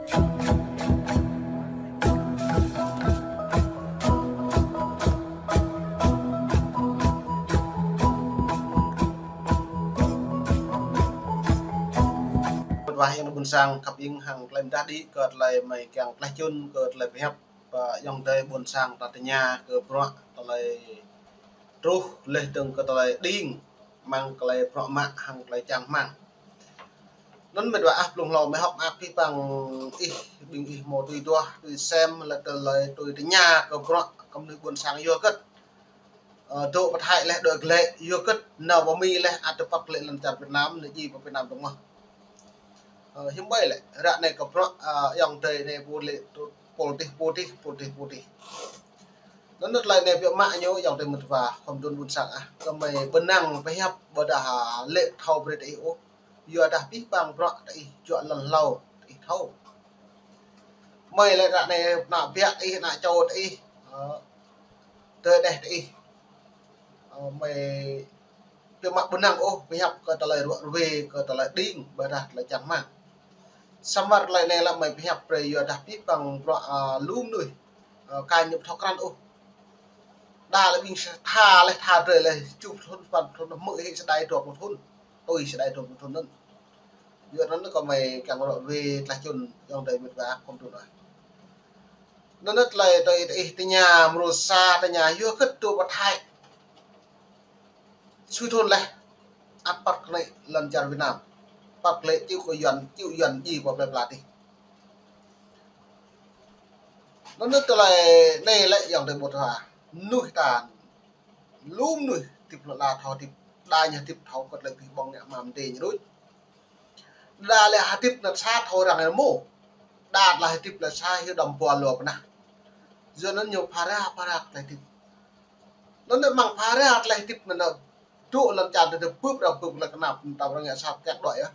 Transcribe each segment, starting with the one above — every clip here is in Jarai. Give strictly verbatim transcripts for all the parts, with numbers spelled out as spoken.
Wah, ayŏng adơi ƀuôn sang khăp ing, hăng tơlơi mơdah đĭ kơ tơlơi mơi kiăng tlaih čun kơ tơlơi pơhiăp, ơ, ayŏng adơi ƀuôn sang ta tơña kơ bruă tơlơi truh laih dơ̆ng kơ tơlơi đing, mơ̆ng tơlơi bruă mă hăng tơlơi čang rơmang. Anŭn mĕt wa ah, blung hlâo mơi hơ̆k mơak pih pang ih, ƀing ih hmâo tui duah, tui sem, laih tơlơi tui tơña kơ bruă kơ mơnuih ƀuôn sang yua hơget. Ơ, dŏ pơ Thái laih đuaĭ glaĭ, yua hơget nao pơ Mi laih ăt tơpăt glaĭ lŏn čar Việt Nam, nao djai pơ Việt Nam dơ̆ng mơ̆. Ơ, hiư̆m ƀai lĕ, ră anai kơ bruă, ơ, ayŏng adơi anai pô lĕ tŭ-, pôl tih, pô tih, pô tih, pô tih. Anŭn tơlơi anai biă mă ñu ayŏng adơi mĕt wa, khŏm dŏ ƀuôn sang ah. Kơ mơi pơnăng pơhiăp ƀôdah lĕ thâo brơi tơ ih ôh. Yua dah pih pang bruă tơ ih juă lŏn hlâo tơ ih thâo. Mơi lĕ ră anai ană biă tơ ih, ană čô tơ ih, ơ, tơ đeh tơ ih. Ơ, mơi biă mă pơnăng ôh, pơhiăp kơ tơlơi ruă ruê, kơ tơlơi đing, ƀôdah tơlơi čang rơmang. Samơ̆ tơlơi anai lĕ mơi pơhiăp brơi yua dah pih pang bruă, ơ, lu mơnuih, ơ, kơ ñu ƀu thâo krăn ôh. Đa lĕ ƀing sa tha laih, tha drơi laih, tơjuh pluh thŭn, sapăn pluh thŭn, hmư̆ hĭ sa đai dua pluh thŭn, tui sa đai dua pluh thŭn anŭn. Yua anŭn kơ mơi kiăng ruă ruê tlaih čun ayŏng adơi mĕt wa khŏm dŏ ah. Anŭn tơlơi tơ ih tơña mrô sa tơña yua hơget dŏ pơ Thái sui thŭn laih ăt păt glaĭ lŏn čar Việt Nam. Păt glaĭ čư̆ kơ Yuan, čư̆ Yuan djai pơ plơi pla tih. Anŭn tơlơi anai lĕ ayŏng adơi ƀuôn sang. Mơnuih ta, lu mơnuih hơdip lŏn ala thâo hơdip, đa ñu hơdip thâo kơ tơlơi pih ƀơ̆ng ngă mă mơdê ñu đôč. Đa lĕ hơdip anŭn sa thâo arăng mơ̆. Đa tơlơi hơdip lĕ sa hyu đăm ƀuh lu pơnah. Yua anŭn ñu phara, phara tơlơi hơdip. Anŭn mơ̆ng phara tơlơi hơdip anŭn dŏ lŏn čar tơ tơ bưp arăng bưp lĕ kơnap, tơdah arăng ngă sat kiăng đuaĭ ah.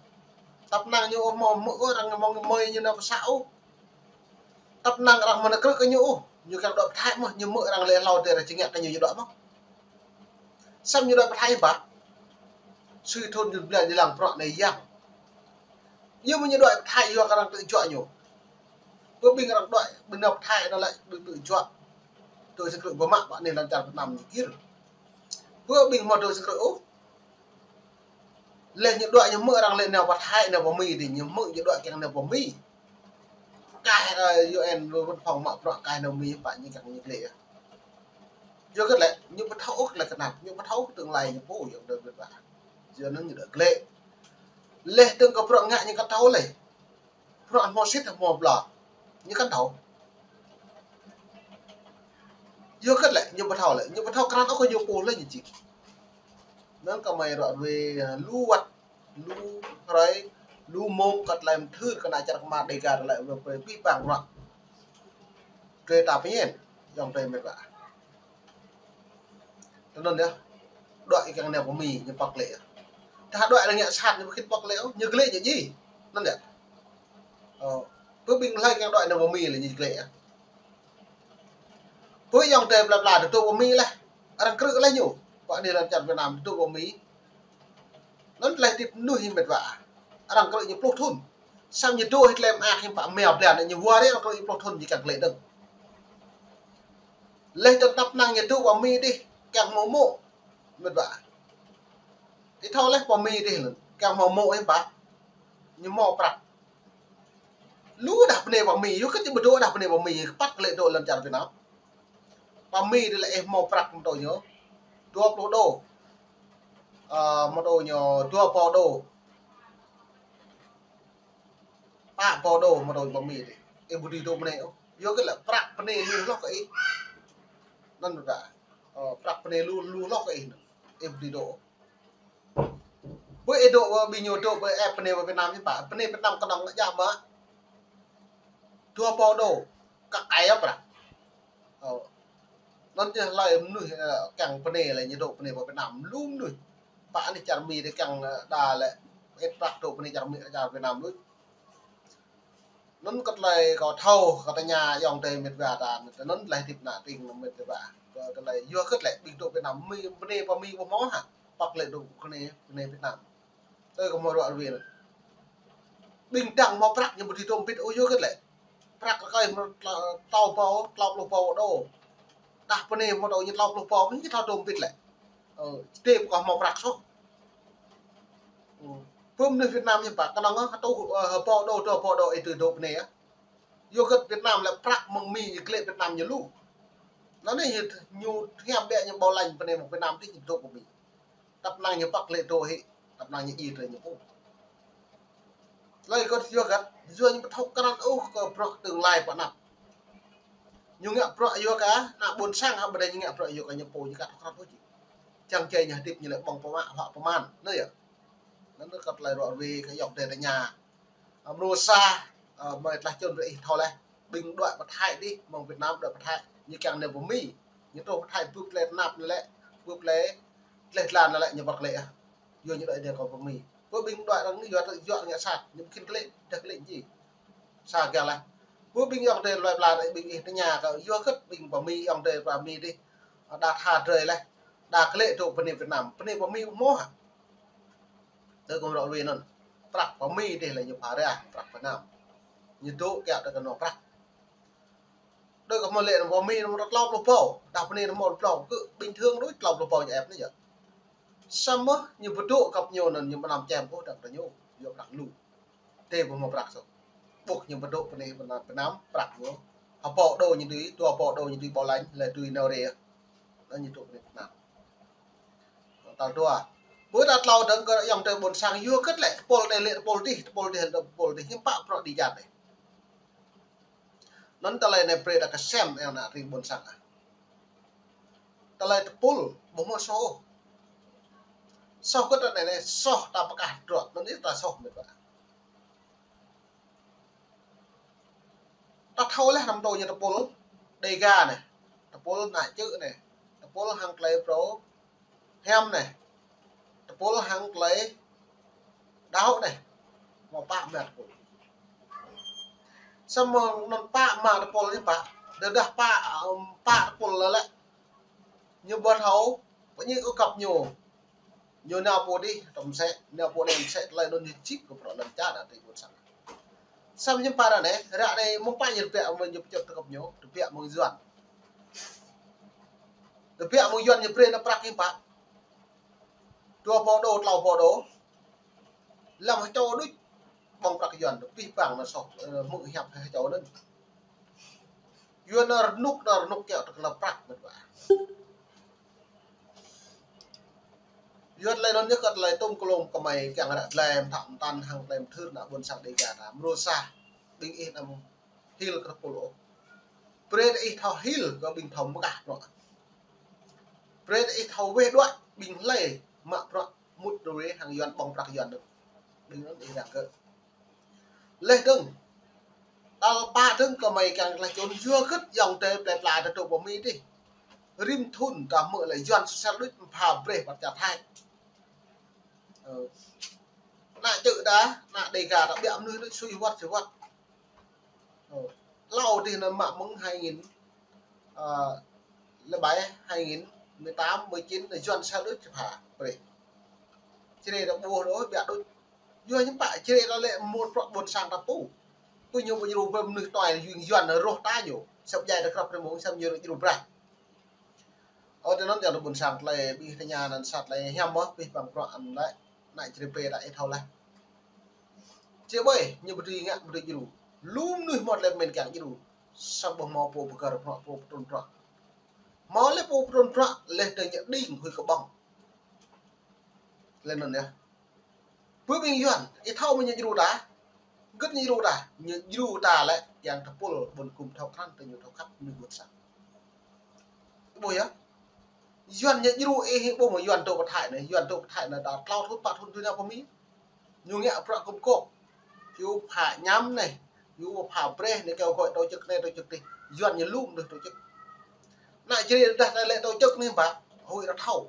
Tơpă năng ñu ôh hmâo hmư̆ ôh arăng hmâo mơi ñu nao pơ să ôh. Tơpă năng arăng mơ̆n krư̆ kơ ñu ôh. Ñu kiăng đuaĭ pơ Thái mơ̆, ñu hmư̆ arăng lĕ hlâo tơ arăng či ngă kơ ñu, ñu đuaĭ mơ̆. Samơ̆ ñu đuaĭ pơ Thái ƀă. Sui thŭn ñu blan ñu lăng bruă anai yơh. Ñu mơ̆ ñu đuaĭ pơ Thái yua kơ arăng tŭ juă ñu. Pơ ƀing arăng đuaĭ, ƀing nao pơ Thái anŭn lĕ ƀing tŭ juă. Tui sang krư̆ ƀu mă, ƀă anai lŏn čar Việt Nam ñu gir. Pơ ƀing hmâo tui sang krư̆ ôh. Laih ñu đuaĭ ñu hmư̆ arăng lĕ nao pơ Thái, nao pơ Mi dih, ñu hmư̆ ñu đuaĭ kiăng nao pơ Mi. Kah, ơ, U N văn phòng mă bruă kah nao Mi pă ñu kiăng ñu glaĭ ah. Yua hơget lĕ, ñu ƀu thâo ôh tơlơi kơnap, ñu ƀu thâo ôh tương lai ñu pô, ayŏng adơi mĕt wa. Yua anŭn ñu đuaĭ glaĭ. Laih dơ̆ng kơ bruă ngă ñu kăn thâo lĕ. Bruă hmâo sĭt hmâo ƀlŏr, ñu kăn thâo. Yua hơget lĕ, ñu ƀu thâo lĕ, ñu ƀu thâo krăn ôh kơ ñu pô lĕ ñu čih. Anŭn kơ mơi ruă ruê, ơ, lu wơ̆t, lu hrơi, lu mông kơ tơlơi mơthưr kơ ană čar kơmar Dega tơlơi ruă ruê pih pang bruă. Drơi ta pơñen, ayŏng adơi mĕt wa. Tơ anŭn yơh, đuaĭ kiăng nao pơ Mi, ñu păt glaĭ ah. Tơdah đuaĭ arăng ngă sat ñu ƀu khĭn păt glaĭ ôh, ñu glaĭ ñu djai. Anŭn yơh. Ơ, pơ ƀing hlơi kiăng đuaĭ nao pơ Mi lĕ ñu glaĭ ah. Pơ ayŏng adơi plơi pla tơ dŏ pơ Mi laih, arăng krư̆ laih ñu. Pơ anai lŏn čar Việt Nam tơ dŏ pơ Mi. Anŭn tơlơi hơdip mơnuih mĕt wa. Arăng krư̆ ñu pluh thŭn. Samơ̆ ñu dŏ hĭ tơlơi mơak hiư̆m pă mơ̆ blan ñu wơr arăng krư̆ ñu pluh thŭn ñu kiăng glaĭ dơ̆ng. Laih dơ̆ng tơpă năng ñu dŏ pơ Mi dih kiăng hmâo mô̆ mĕt wa. Ih thâo laih pơ Mi dih lĕ kiăng hmâo mô̆ hiư̆m pă. Ñu hmâo prăk. Lu đah bơnai pơ Mi, yua hơget ñu ƀu dŏ đah bơnai pơ Mi, păt glaĭ dŏ lŏn čar Việt Nam. Pơ Mi dih lĕ ih hmâo prăk mơ̆ tơ ñu dua pluh đô. Ơ, mơ̆ tơ ñu dua rơbâo đô. Pă rơbâo đô mơ̆ tơ pơ Mi dih. Ih ƀu dưi dŏ bơnai ôh. Yua hơget lĕ prăk bơnai lu hloh kơ ih. Anŭn ƀă. Ơ, prăk bơnai lu, lu hloh kơ ih anŭn. Ih ƀu dưi dŏ ôh. Pơ ih dŏ, ƀing ñu dŏ, pơ ih bơnai pơ Việt Nam hiư̆m pă. Bơnai Việt Nam kơnơ̆ng ngă djă mơ̆. Dua rơbâo đô. Kăk ai yơh prăk. Ơ. Anŭn yơh hlơi mơnuih, ơ, kiăng bơnai lĕ ñu dŏ bơnai pơ Việt Nam. Lu mơnuih. Pă anai čar Mi dih kiăng, ơ, đa lĕ. Ih prăk dŏ bơnai čar Mi, čar Việt Nam lu. Anŭn kơ tơlơi kâo thâo, kâo tơña ayŏng adơi mĕt wa ta, anŭn tơlơi hơdip ană tring mĕt wa. Kơ tơlơi yua hơget lĕ, ƀing dŏ Việt Nam, Mi, bơnai pơ Mi ƀu hmâo hă, păt lĕ dŏ bơnai, bơnai Việt Nam. Tơ kơ hmâo ruă ruê anŭn. Ƀing đang hmâo prăk ñu ƀu dưi dŏ mbĭt ôh, yua hơget lĕ? Prăk rơkơi hmâo tlâo, tlâo rơbâo, tlâo pluh rơbâo đô. Đah pơ anai hmâo tơ ñu tlâo pluh rơbâo, ñu thâo dŏ mbĭt lĕ. Ơ, čơdê pơkŏh hmâo prăk soh. Ơ, pơ mơnuih Việt Nam ñu pă, kơnơ̆ng, ơ, hơtuh, ơ, rơbâo đô, dua rơbâo đô, ih tui dŏ pơ anai, ơ. Yua hơget Việt Nam lĕ prăk mơ̆ng Mi, ñu glaĭ Việt Nam ñu lu. Anŭn anai ñu, ñu hiam biă ñu bảo lãnh pơ anai mơ̆ng Việt Nam tih ñu dŏ pơ Mi. Tăp năng ñu păk lĕ dŏ hĭ, tăp năng ñu djai tơlơi ñu pô. Tơlơi kơ yua hơget, yua ñu ƀu thâo krăn ôh kơ bruă tương lai pơ anăp. Ñu ngă bruă yua kơ ană ƀôn sang, hă, ƀơi anai ñu ngă bruă yua kơ ñu pô, ñu aka thâo krăn ôh či. Čang čai ñu hơdip ñu lĕ ƀơ̆ng pơmă, huă pơman, anai yơh. Anŭn kơ tơlơi ruă ruê kơ ayŏng adơi tơña. Ơ, mrô sa, ơ, mơi tơlơi čun brơi ih thâo laih. Ƀing đuaĭ pơ Thái dih, mơ̆ng Việt Nam đuaĭ pơ Thái, ñu kiăng nao pơ Mi. Ñu truh pơ Thái bưp tơlơi tơnap anai lĕ, bưp tơlơi, tơlơi tlan anai lĕ, ñu wơ̆t glaĭ ah. Yua ñu đuaĭ nao kơ pơ Mi. Pơ ƀing đuaĭ arăng ñu yua tơ yua ngă sat, ñu ƀu khĭn glaĭ, đah glaĭ či. Sa kiăng laih. Pơ ƀing ayŏng adơi plơi pla, ƀing ih tơña kơ yua hơget ƀing pơ Mi, ayŏng adơi pơ Mi dih. Đa tha drơi laih. Đa glaĭ dŏ pơ anai Việt Nam, pơ anai pơ Mi hmâo hă? Tơ kơ mrô lui anŭn. Prăk pơ Mi dih lĕ ñu pha ră, prăk pơ Nam. Ñu dŏ kiăng tơ kơ nao prăk. Đơi kơ hmâo lĕ nao pơ Mi nao tlâo pluh rơbâo. Đah pơ anai nao tlâo pluh rơbâo, ƀing thường đôč tlâo pluh rơbâo ñu ĕp anai yơh. Samơ̆ ñu ƀu dŏ kơ ñu anŭn ñu ƀu năm čem ôh dơ̆ng tơ ñu, yua prăk lu. Tơdah ƀu hmâo prăk soh. Ƀuh ñu ƀu dŏ pơ anai pơ Nam, pơ Nam prăk ñu. Rơbâo đô ñu dưi, dua rơbâo đô ñu dưi bảo lãnh, lĕ dưi nao rê. Anŭn ñu dŏ pơ anai pơ Nam. Tal dua. Ƀơi tal tlâo dơ̆ng kơ ayŏng adơi ƀôn sang yua hơget lĕ tơpul anai lĕ tơpul dih, tơpul dih lĕ tơpul dih, hiư̆m pă bruă dêh djai anai. Anŭn tơlơi anai brơi ta kơ sem ayŏng ană tring ƀôn sang ah. Tơlơi tơpul ƀu hmâo soh ôh. Soh kơ ta anai anai, soh ta pơkah drŏ, anŭn yơh ta soh mĕt wa. Ta thâo laih răm tơ ñu tơpul Đêga anai, tơpul ană čư̆ anai, tơpul hăng tơlơi phrâo hiam anai, tơpul hăng tơlơi đaŏ anai, hmâo pă mă tơpul. Samơ̆ anŭn pă mă tơpul anai pă, tơdah pă, ưm, pă tơpul lĕ lĕ, ñu ƀu thâo pơñik ôh kơ ñu. Ñu nao pơ dih tơm mơsĕ, nao pơ anai mơsĕ, tơlơi anŭn ñu čĭp kơ bruă lŏn čar ană tring ƀôn sang. Samơ̆ hiư̆m pă ră anai, ră anai mơ̆ng pă ñu rơbiă mơ̆ng ñu pơčŏk tơkŏp ñu, rơbiă mơ̆ng Yuan. Rơbiă mơ̆ng Yuan ñu brơi nao prăk hiư̆m pă. Dua rơbâo đô, tlâo rơbâo đô. Lăm hơčâo đôč ƀơ̆ng prăk Yuan, pih pang nao soh, ơ, hmư̆ hiăp hơčâo anŭn. Yuan nao rơnŭk, nao rơnŭk kiăng tơ kơ lăm prăk mĕt wa. Yua tơlơi anŭn yơh kơ tơlơi tôm klôm kơmơi kiăng ră tơlơi mơtam mơtam hăng tơlơi mơthưr ană ƀôn sang Đêga ta. Mrô sa, ƀing ih anăm hil kơ tơpul ôh. Brơi ta ih thâo hil kơ ƀing thâo mơkah bruă. Brơi ta ih thâo weh đuaĭ ƀing hlơi mă bruă mŭt rui hăng Yuan ƀơ̆ng prăk Yuan anŭn. Ƀing anŭn ih răng kơ. Laih dơ̆ng. Tal pă dơ̆ng kơmơi kiăng tơlơi čun yua hơget ayŏng adơi plơi pla ta dŏ pơ Mi dih. Rĭm thŭn ta hmư̆ lĕ Yuan sel đôč pha brơi pơ čar Thái. Ơ. Ană čư̆ ta, ană Đêga ta biă mơnuih đôč sui wăt, sui wăt. Ơ. Hlâo dih anŭn mă mơ̆ng hai nghìn, ơ, lĕ bai hai nghìn mười tám, mười chín, anŭn Yuan sel đôč pha brơi. Čơđai ta ƀuh đôč, biă đôč. Yua hiư̆m pă čơđai ta lĕ mŭt prăk ƀôn sang ta pô. Pô ñu ƀu djru ƀơi mơnuih tuai, Yuan rŏh ta ñu. Săp djai ta krăp rơmông, săp ñu djru brah. Ơ, tơ anŭn yơh ƀôn sang tơlơi ƀing tơña anŭn sat tơlơi hiam mơ̆, pih pang bruă anŭn lĕ, ană čơđai pơ ta ih thâo laih. Či ƀơi, ñu ƀu dưi ngă, ƀu dưi djru. Lu mơnuih hmâo tơlơi pơmĭn kiăng djru. Samơ̆ ƀu hmâo pô pơgơ̆r bruă, pô pơtrŭn bruă. Hmâo lĕ pô pơtrŭn bruă, laih dơ̆ng ñu đing huĭ kơ ƀơ̆ng. Tơlơi anŭn yơh. Pơ ƀing Yuan, ih thâo mơ̆ ñu djru ta? Hơget ñu djru ta? Ñu djru ta lĕ, kiăng tơpul ƀôn gum thâo krăn, tơ ñu thâo khăp, ñu ƀuh sat. Ih ƀuh yơh. Yuan ñu djru ih, ih ƀuh mơ̆ Yuan dŏ pơ Thái anai, Yuan dŏ pơ Thái anai, ta tlâo thŭn, pă thŭn tui nao pơ Mi. Ñu ngă bruă gum gôp. Hiu pha añăm anai, hiu pha brơi anai, kêu gọi tổ chức anai, tổ chức adih. Yuan ñu lŏm đôč tổ chức. Ană čơđai đah ta lĕ tổ chức anai ƀă, huĭ ră thâo.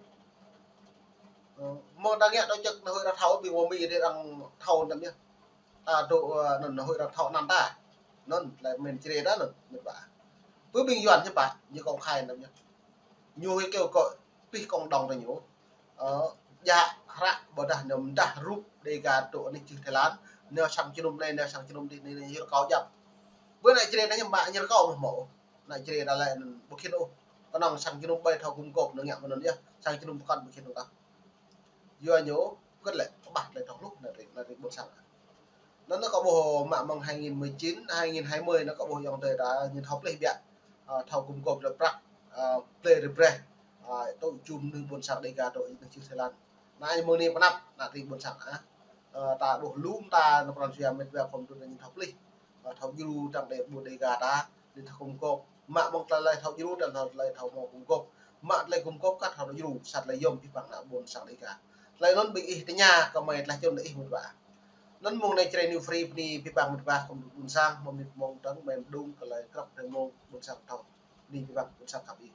Ơ, mơ̆ng ta ngă tổ chức anai huĭ ră thâo, ƀing pơ Mi dih arăng thâo anŭn yơh. Ta dŏ, ơ, anŭn huĭ ră thâo anăn ta. Anŭn, tơlơi pơmĭn čơđai ta anŭn, mĕt wa. Pơ ƀing Yuan hiư̆m pă, ñu công khai anŭn yơh. Ñu huĭ kêu gọi pih cộng đồng ta ñu. Ơ, djă hră ƀôdah ñu mơdah rup Đêga dŏ anih čư̆ Thái Lan. Nao sang jơnum anai, nao sang jơnum adih, anai, anai, ñu rơkâo djăp. Ƀơi ană Jrai anai ñu mă, ñu rơkâo mơ̆ hmâo. Ană Jrai đa lĕ anŭn ƀu khĭn ôh. Kơnơ̆ng sang jơnum ƀai thâo gum gôp anŭn ngă mơ̆n anŭn yơh. Sang jơnum pơkŏn ƀu khĭn ôh kah. Yua ñu, kơt lĕ, kơƀah tơlơi thâo hluh, ană tring, ană tring ƀôn sang. Anŭn anai kâo ƀuh mă mơ̆ng hai nghìn mười chín, hai nghìn hai mươi anai kâo ƀuh ayŏng adơi ta ñu thâo plih biă, ă, thâo gum gôp tơlơi prăk, ă, plih rơbreh, ă, tŭ jum nư ƀôn sang Dêga tŭ nư čư̆ Thái Lan. Anai mơ̆ng anai pơanăp, ană tring ƀôn sang, ă. Ă, ta đuh lum ta, ană pran jua met wa khŏm tŭ ñu thâo plih. Ă, thâo djru tăng đe ƀôn Dêga ta, anai thâo gum gôp. Mă mơ̆ng tơlơi thâo djru, tăng tơlơi thâo mơ̆ gum gôp. Mă tơlơi gum gôp kah thâo djru, sa tơlơi yôm abih bang ană ƀôn sang Dêga. Tơlơi anŭn ƀing ih tơña kơ mơi tơlơi čun ih met wa. Anŭn mơ̆ng anai Jrai New Free bơni abih bang met wa khŏm ƀôn sang, mơ̆ mĭt mơ̆ng tơ̆ng mơ̆ mơ̆ng đung kơ tơlơi krăp tơlơi mơ̆ng ƀôn sang thâo. Bơni abih bang ƀôn sang khăp ih.